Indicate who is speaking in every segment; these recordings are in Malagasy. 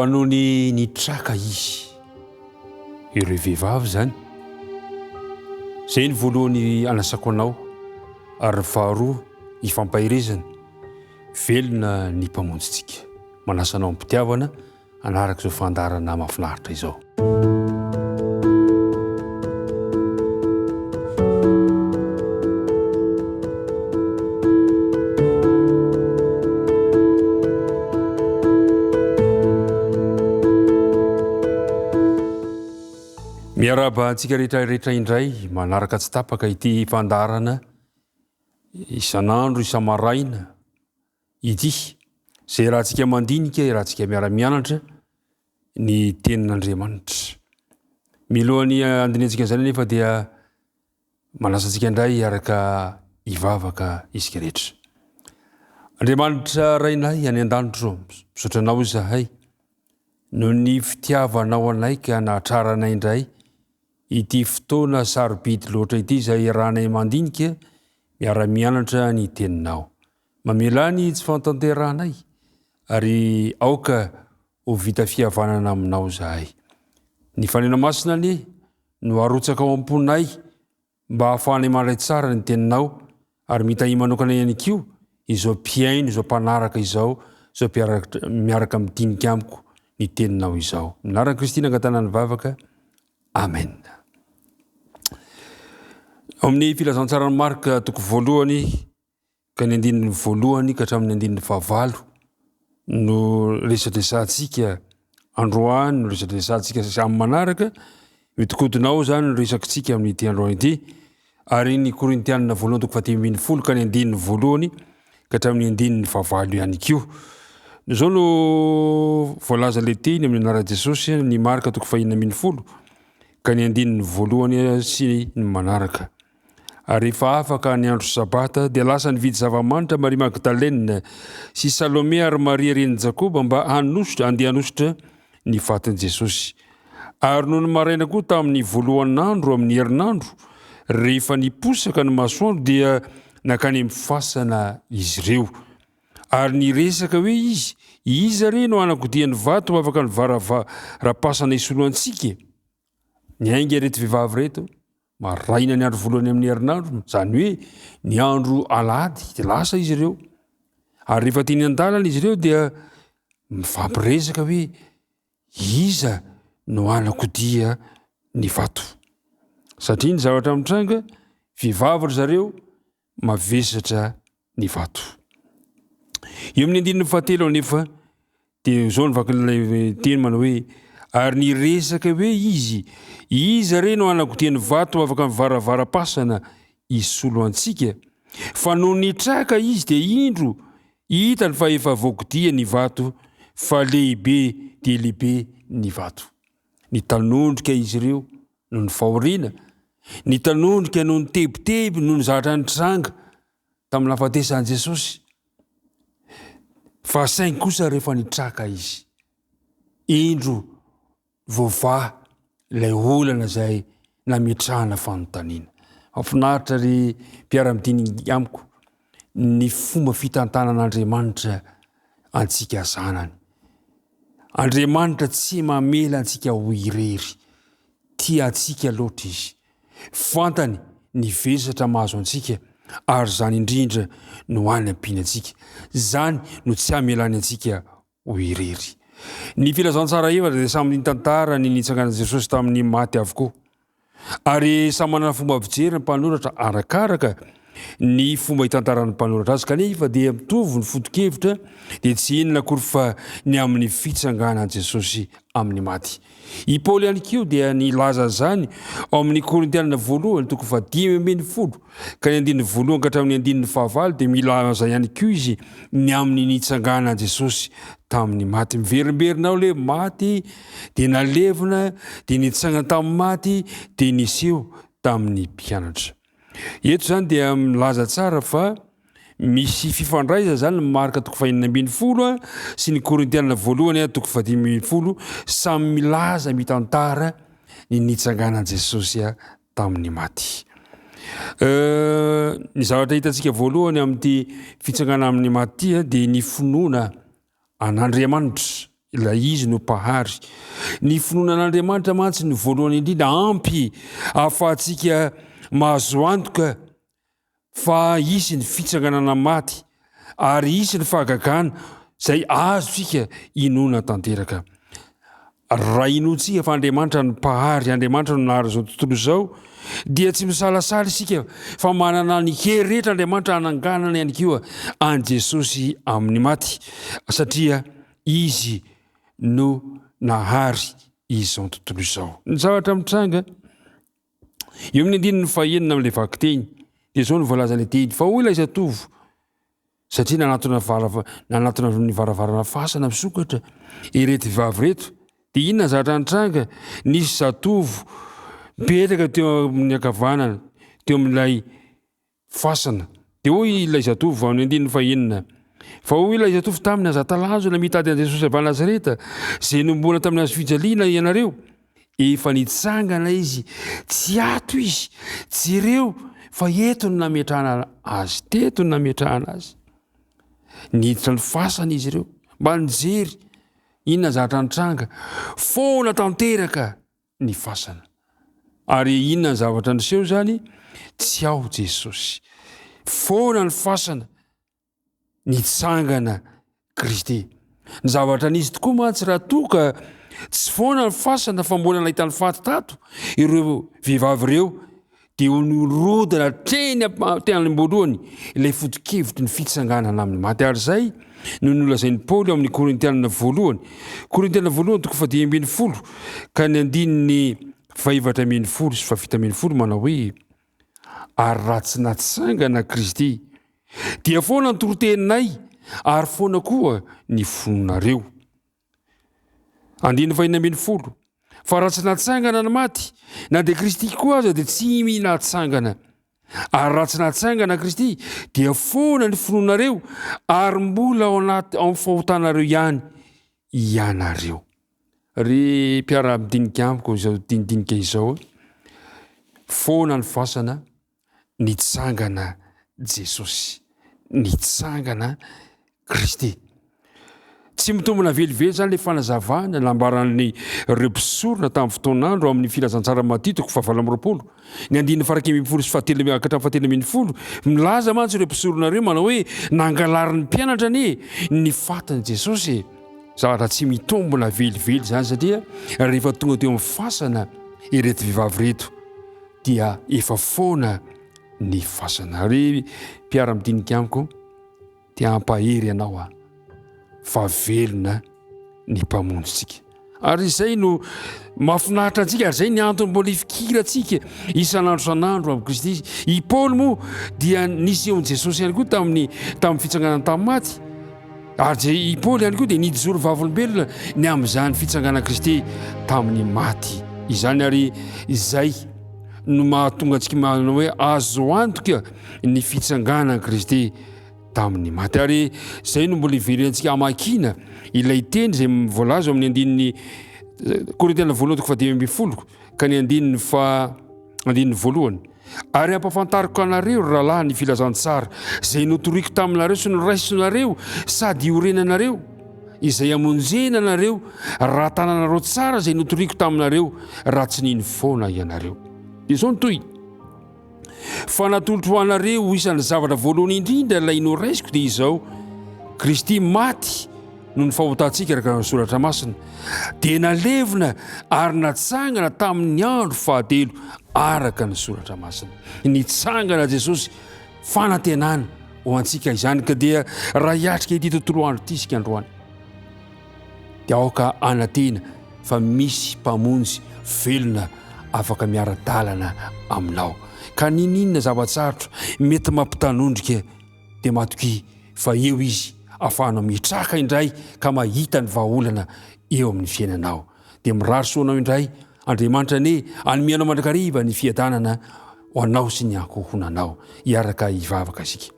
Speaker 1: Fa nony nitraka izy, ireo vehivavy izany, izay ny voalohany anasako anao, ary ny faharoa ifampaherezana, velona ny Mpamonjintsika. Manasa anao am-pitiavana hanaraka izao fandaharana mahafinaritra izao. Miarahaba antsika rehetra rehetra indray manaraka tsy tapaka ity fandaharana isan'andro isa-maraina ity izay iarahantsika mandinika, iarahantsika miara-mianatra ny tenin'Andriamanitra. Milohan'ny handinihantsika an'izany anefa dia manasa antsika indray hiaraka hivavaka isika rehetra. Andriamanitra Rainay any an-danitra ô, misaotra Anao izahay noho ny fitiavanao anay ka nahatraranay indray ity fotoana sarobidy loatra ity izay iarahanay mandinika miara-mianatra ny teninao. Mamelà ny tsy fahatanterahanay ary aoka ho vita fihavanana aminao izahay. Ny Fanena Masina anie no arotsaka ao am-ponay mba hahafahanay mandray tsara ny Teninao ary mitahia manokana ihany koa izao mpihaino, izao mpanaraka izao, izao mpiaraka miaraka midinika amiko ny Teninao izao. Amin'ny anaran'i Kristy nangatahana ny vavaka. Amen. Ao amin'ny filazantsaran'i Marka toko voalohany ka ny andininy voalohany ka hatramin'ny andininy fahavalo no resadresantsika androany, no resadresantsika amin'ny manaraka, mitokodina ao izany ny resakitsika amin'ity androany ity, ary ny Korintianina voalohany toko fahatelo ambin'ny folo ka ny andininy voalohany ka hatramin'ny andininy fahavalo ihany koa. Izao no voalaza ilay teny amin'ny anaran'i Jesosy, ny Marka toko fahenina ambin'ny folo ka ny andininy voalohany sy ny manaraka. Ary rehefa afaka ny andro Sabata, dia lasa nividy zava-manitra Maria Magdalena sy Salome ary Maria renin'i Jakoba mba hanosotra, handeha hanosotra ny fatin'i Jesosy. Ary nony maraina koa tamin'ny voalohan'andro amin'ny herinandro, rehefa niposaka ny masoandro, dia nankany amin'ny fasana izy ireo. Ary niresaka hoe izy, Iza re no hanakodia ny vato ho afaka ny varavaram-pasana hisolo antsika e? Niainga ireto vehivavy ireto, maraina ny andro voalohany amin'ny herinandro, izany hoe ny andro alahady, dia lasa izy ireo. Ary rehefa teny an-dalana izy ireo dia mifampiresaka hoe iza no hanakodia ny vato. Satria ny zavatra mitranga, vehivavy ry zareo, mavesatra ny vato. Eo amin'ny andininy fahatelo anefa dia izao ny vakin'ilay teny manao hoe ary niresaka hoe izy, iza re no hanakodia ny vato afaka ny varavaram-pasana hisolo antsika? Fa nony nitraka izy dia indro hitany fa efa voakodia ny vato fa lehibe dia lehibe ny vato. Nitanondrika izy ireo noho ny fahoriana, nitanondrika noho ny tebiteby noho ny zavatra nitranga tamin'ny nahafatesan'i Jesosy. Fa saingy kosa rehefa nitraka izy, indro voavaha ilay olana izay nametrahana fanontaniana. Mahafinaritra ry mpiara-midinika amiko ny fomba fitantanan'Andriamanitra antsika zanany. Andriamanitra tsy mamela antsika ho irery. Tia antsika loatra Izy. Fantany ny vesatra mahazo antsika ary izany indrindra no hanampiany antsika. Izany no tsy hamelany antsika ho irery. Ny filazantsara efatra dia samy nitantara ny nitsanganan'i Jesosy tamin'ny maty avokoa. Ary samy manana fomba fijery ny mpanoratra arakaraka ny fomba itantaran'ny mpanoratra azy, kanefa dia mitovy ny foto-kevitra dia tsy inona akory fa ny amin'ny fitsanganan'i Jesosy amin'ny maty. I Paoly ihany koa dia nilaza izany ao amin'ny Korintianina voalohany toko faha-15 ka ny andininy voalohany ka hatramin'ny andininy fahavalo dia milaza ihany koa izy ny amin'ny nitsanganan'i Jesosy tamin'ny maty. Miverimberina ao ilay maty dia nalevina, dia nitsangana tamin'ny maty, dia niseho tamin'ny mpianatra. Eto izany dia milaza tsara fa misy fifandraisana izany ny Marka toko fahenina ambin'ny folo sy ny Korintiana voalohany toko fahadimy ambin'ny folo, samy milaza mitantara ny nitsanganan'i Jesosy tamin'ny maty. Ny zavatra hitantsika voalohany amin'ity fitsangana amin'ny maty ity dia ny finoana an'Andriamanitra. Ilay Izy no Mpahary. Ny finoana an'Andriamanitra mantsy no voalohany indrindra ampy ahafahantsika mahazo antoka fa hisy ny fitsanganana maty ary hisy ny fahagagana izay azontsika inoana tanteraka. Raha inoantsika fa Andriamanitra no Mpahary, Andriamanitra no nahary izao tontolo izao, dia tsy misalasala isika fa manana ny hery rehetra Andriamanitra hananganana ihany koa an'i Jesosy amin'ny maty, satria Izy no nahary izao tontolo izao. Ny zavatra mitranga eo amin'ny andininy fahenina amin'ilay vakiteny dia izao no voalazan'ilay teny, fa hoy ilay zatovo, satria nanatona varava nanatona ny varavarana fasana misokatra ireto vehivavy ireto, dia inona ny zavatra nitranga? Nisy zatovo mipetraka teo amin'ny ankavanana, teo amin'ilay fasana. Dia hoy ilay zatovo amin'ny andininy fahenina, Fa hoy ilay zatovo taminy, Aza talanjona mitady an'i Jesosy avy any Nazareta, izay nohomboana tamin'ny hazo fijaliana ianareo. Efa nitsangana izy, tsy ato izy, jereo fa eto no nametrahana azy, teto no nametrahana azy. Niditra ny fasana izy ireo, mba nijery inona zavatra nitranga. Foana tanteraka ny fasana. Ary inona ny zavatra niseho izany? Tsy ao Jesosy. Foana ny fasana, nitsangana Kristy. Ny zavatra nisy tokoa mantsy raha toa ka tsy foana ny fasana fa mbola nahita ny faty tato ireo vehivavy ireo dia ho nirodana hatreny teny am-boalohany ilay foto-kevitry ny fitsanganana amin'ny maty. Ary izay no nolazain'i Paoly ao amin'ny Korintianina voalohany. Korintianina voalohany toko fahadimy 15 ka ny andininy fahefatra 15 sy fahafito 15 manao hoe ary raha tsy natsangana Kristy dia foana ny toriteninay ary foana koa ny fonareo. Andininy fahiny 16. Fa raha tsy natsangana ny maty, na dia Kristy koa aza dia tsy minatsangana. Ary raha tsy natsangana Kristy, dia foana ny finoanareo, ary mbola ao anaty ao amin'ny fahotanareo ihany ianareo. Ry mpiara-midinika amiko izao dinidinika izao, foana ny fasana, nitsangana Jesosy, nitsangana Kristy. Tsy mitombina velively izany ilay fanazavana nambaran'ny ireo mpisorona tamin'ny fotoan'andro amin'ny filazantsara Matio toko fahavalo 28, ny andininy faha 11 sy fahatelo ka hatramin'ny fahatelo 13. Milaza mantsy ireo mpisorona ireo manao hoe nangalarin'ny mpianatra anie ny fatin'i Jesosy e. Zavatra tsy mitombina velively izany satria rehefa tonga teo amin'ny fasana ireto vehivavy ireto dia efa foana ny fasana. Ry mpiara-midinika amiko, dia hampahery anao aho fa velona ny Mpamonjintsika. Ary izay no mahafinaritra antsika, ary izay ny antony mbola ifikirantsika isan'andro isan'andro amin'i Kristy. I Paoly moa dia nisehon'i Jesosy ihany koa tamin'ny tamin'ny fitsanganany tamin'ny maty. Ary i Paoly ihany koa dia nijoro vavolombelona ny amin'izany fitsanganan'i Kristy tamin'ny maty izany. Ary izay no mahatonga antsika manao hoe azo antoka ny fitsanganan'i Kristy tamin'ny maty. Ary izay no mbola iverentsika hamakiana ilay teny izay voalaza ao amin'ny andininy eh, Korintiana voalohany toko fahadimy 15 ka ny andininy fa andininy voalohany. Ary ampafantariko anareo ry rahalahy ny filazantsara izay notoriko taminareo sy noraisinareo sady iorenanareo, izay hamonjena anareo raha tananareo tsara izay notoriko taminareo, raha tsy nino foana ianareo. Dia izao ny tohiny. Fa natolotro ho anareo ho isan'ny zavatra voalohany indrindra ilay noraisiko dia izao, Kristy maty noho ny fahotantsika araka ny soratra masina, dia nalevina ary natsangana tamin'ny andro fahatelo araka ny soratra masina. Nitsangana Jesosy, fanantenana ho antsika izany, ka dia raha hiatrika ity tontolo andro ity isika androany, dia aoka hanantena fa misy Mpamonjy velona afaka miara-dalana aminao. Ka n'inon'inona zava-tsarotra mety mampitanondrika dia matokia fa eo Izy ahafahanao mitraka indray ka mahita ny vahaolana eo amin'ny fiainanao. Dia mirary soa anao indray Andriamanitra anie hanome anao mandrakariva ny fiadanana ho anao sy ny ankohonanao. Hiaraka hivavaka isika.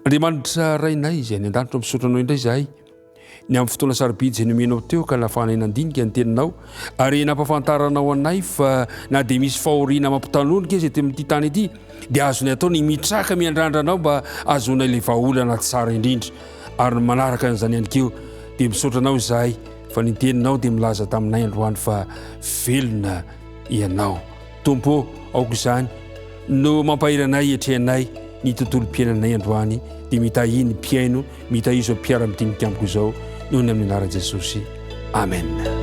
Speaker 1: Andriamanitra Rainay izay any an-danitra, misaotra anao indray izahay ny amin'ny fotoana sarobidy izay nomenao teo ka nahafahanay nandinika ny teninao ary nampahafantaranao anay fa na dia misy fahoriana mampitanondrika izy eto amin'ity tany ity dia azonay atao ny mitraka miandrandra anao mba ahazoanay ilay vahaolana tsara indrindra ary ny manaraka an'izany ihany koa dia misaotra anao izahay. Fa ny teninao dia milaza taminay androany fa velona Ianao. Tompo ô, aoka izany no mampahery anay hiatrehanay ny tontolom-piainanay androany, dia mitahia ny mpihaino, mitahia izao mpiara-midinika amiko izao, noho ny amin'ny anaran'i Jesosy. Amen.